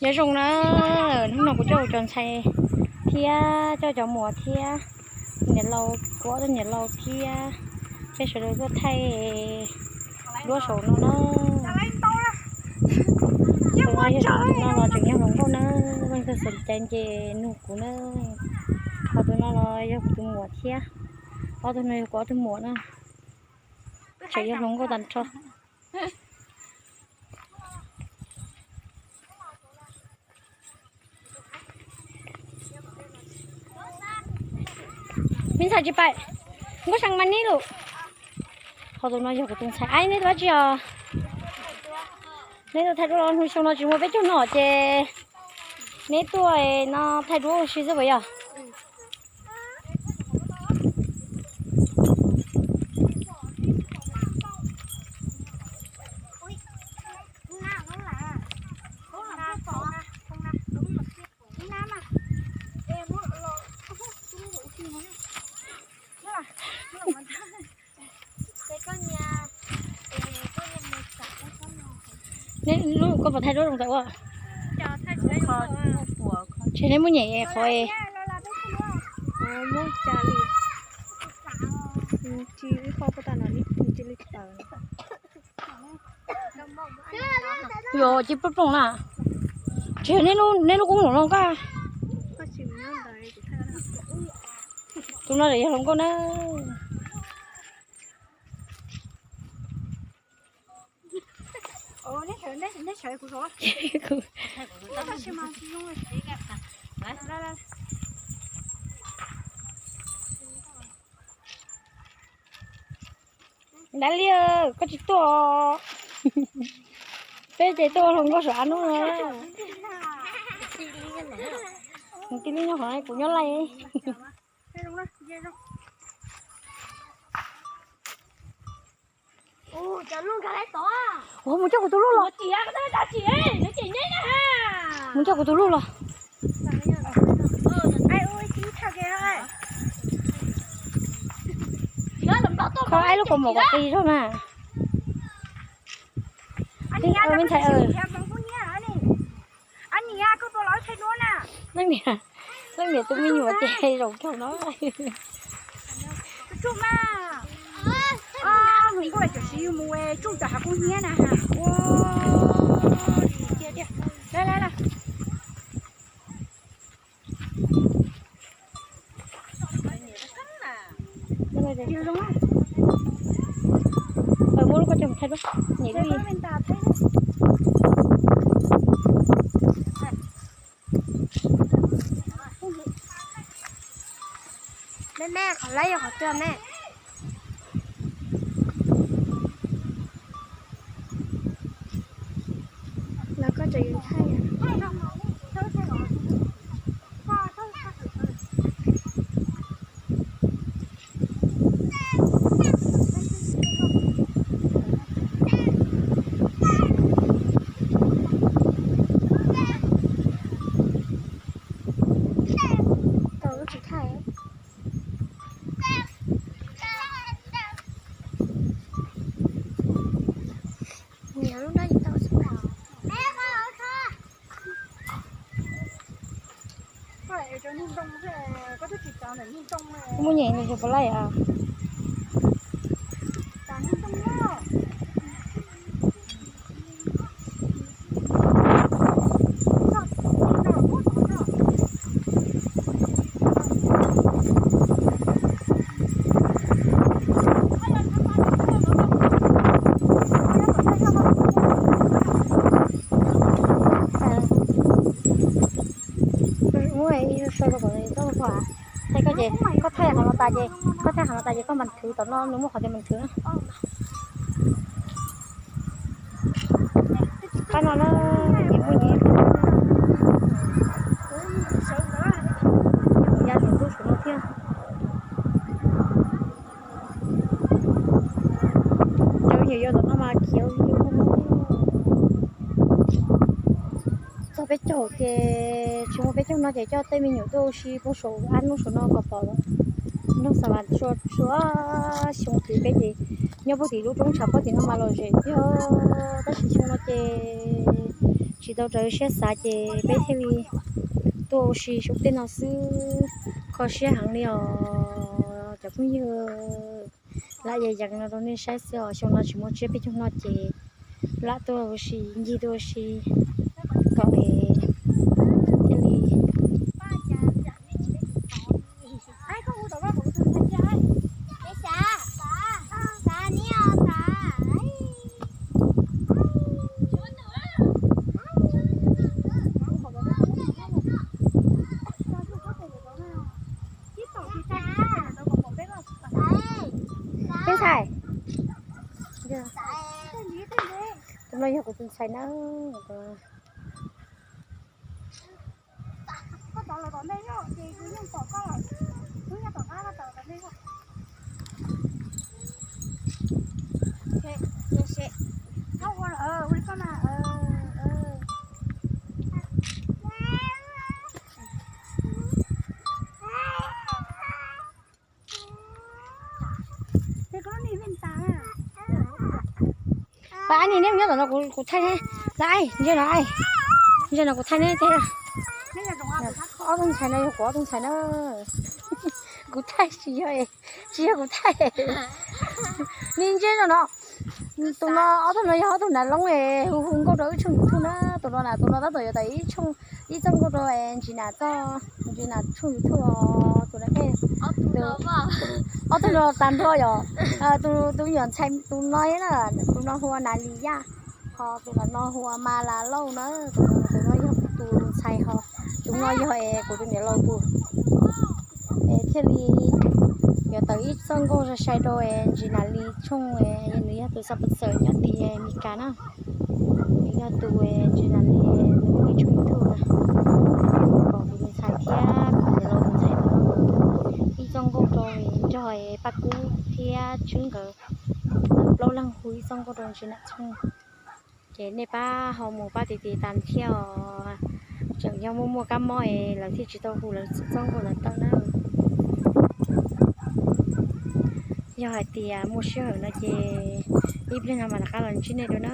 Nyob zoo na, hnub no kuv coj kuv cov ntxhais thiab coj cov muam thiab niam laus, kuv ob tug niam laus thiab peb sawv daws tuaj thaij duab saum no na. Tus no yog tus no los tseem yog hluas nkauj na, leej twg xom cai nce nug kuv na. Ho tus no los yog kuv tus muam thiab, ob tug no yog kuv ob tug muam na. Tseem yog hluas nkauj tag nrho. Me ntxhais tsis paim, nkauj seev mas neb lus. Ho tus no yog kuv tus ntxhais. Aib, neb tuaj dab tsi os? Neb tuaj thaij duab los? Hnub xyoo no tsis muaj peb caug no ces neb tuaj no thaij duab ua si xwb puas yog? Neb lub, koj puas thaij duab zoo tau ua? Tsis, neb muab nyem qhov. Yog ci plooj plooj na. Tsis, neb lub koob los no koj. Tus no yog hluas nkauj na. Dab Liaj, koj tsis tuaj. Peb ces tuaj hluas nkauj saum av hnub no. Mus tij li nyob qhov kuv nyob laij. Ua, mus coj kuv tus luj los. Mus coj kuv tus luj los. Koj aib lub kaus mom kom qis zog na. Me ntxhais, leej niam, leej niam tus me nyuam ces zoo kawg no. Muab lub koj coj mus thaij duab, nyem lub. Me me, qhov lawv yog qhov twg me? Los koj tseem yuav thaij. Tau lub tsis thaij. Nyiam lub no tau xwb. Muaj nyem nws puas laij os. Muab ib lub sau rau kom tau ua. Thaij koj ces koj thaij qhov no tas ces, koj thaij qhov no tas ces koj npas thwv tom no, nws muaj qhov tias npas thwv na. Qab no na, ces muaj nyem. Ya tus tub saum no thiab. Cov nyuam yaus tom no mas khiav. Txog peb caug ces tsis muaj peb caug no ces coj tej me nyuam tuaj ua si puag saum av hnub saum no kom pom nroog xa mas. Txhua xyoo twg peb ces nyob puag tim lub roob tshav pob tim no mas lom zem tiag, tab sis xyoo no ces Tsis tau raws siab xav ces peb thiaj li tuaj ua si saum tej no xwb. Kho siab heev li os cov phooj ywg. Lam yam yees no rau nej saib xwb os, xyoo no tsis muaj tsiab peb caug no ces lam tuaj ua si, ncig tuaj ua si kom es thiaj li Peb ntxhais, tus no yog kuv tus ntxhais na. Pab, ib nim neb mus nyob tom no kuv thaij neb. Lawm, ntsia no, ntsia no kuv thaij neb thiab. Ob tug ntxhais no yog kuv ob tug ntxhais na. Kuv thaij tsis yog, tsis yog kuv thaij. Nej ntsia no no, tus no, ob tug no yog ob tug nav loob es hu hu nkauj rau wb tshooj YouTube na. Tus no na, tus no tab tom yuav tawm ib tshooj, ib txoj nkauj rau Ntsis Nas txoj, Ntsis Nas tshooj YouTube os. Tus no, ob tug no tag nrho yog tus nyuam ntxhais tus no na, tus no hu ua Nas Lis Yaj, ho tus no hu ua Mas Las Lauj na. Tus no yog kuv tus ntxhais, ho tus no yog es kuv tus niam laus tus. Es thiaj li yuav tawm ib txoj nkauj sai sai rau Ntsis Nas Lis tshooj, nws yog tus xab pes xawm nyob tim Mes Kas na. Nws yog tus Ntsis Nas Lis, nws muaj ib tshooj YouTube na. Kom kuv tus ntxhais thiab kuv niam laus tus ntxhais ib txoj nkauj rau nrog Paj Kub thiab Tswb nkawd plaub leeg hu ib txoj nkauj rau Ntsis Nas tshooj. Ces nej pab ho mus pab tiv tiv tas thiab os. Tseem yog muaj muaj kab mob es lawv thiaj tsis tau hu lawv txoj nkauj ntawd tawm na. Yog hais tias muaj sij hawm no ces ib pliag no mam rov qab los ntsib nej dua na.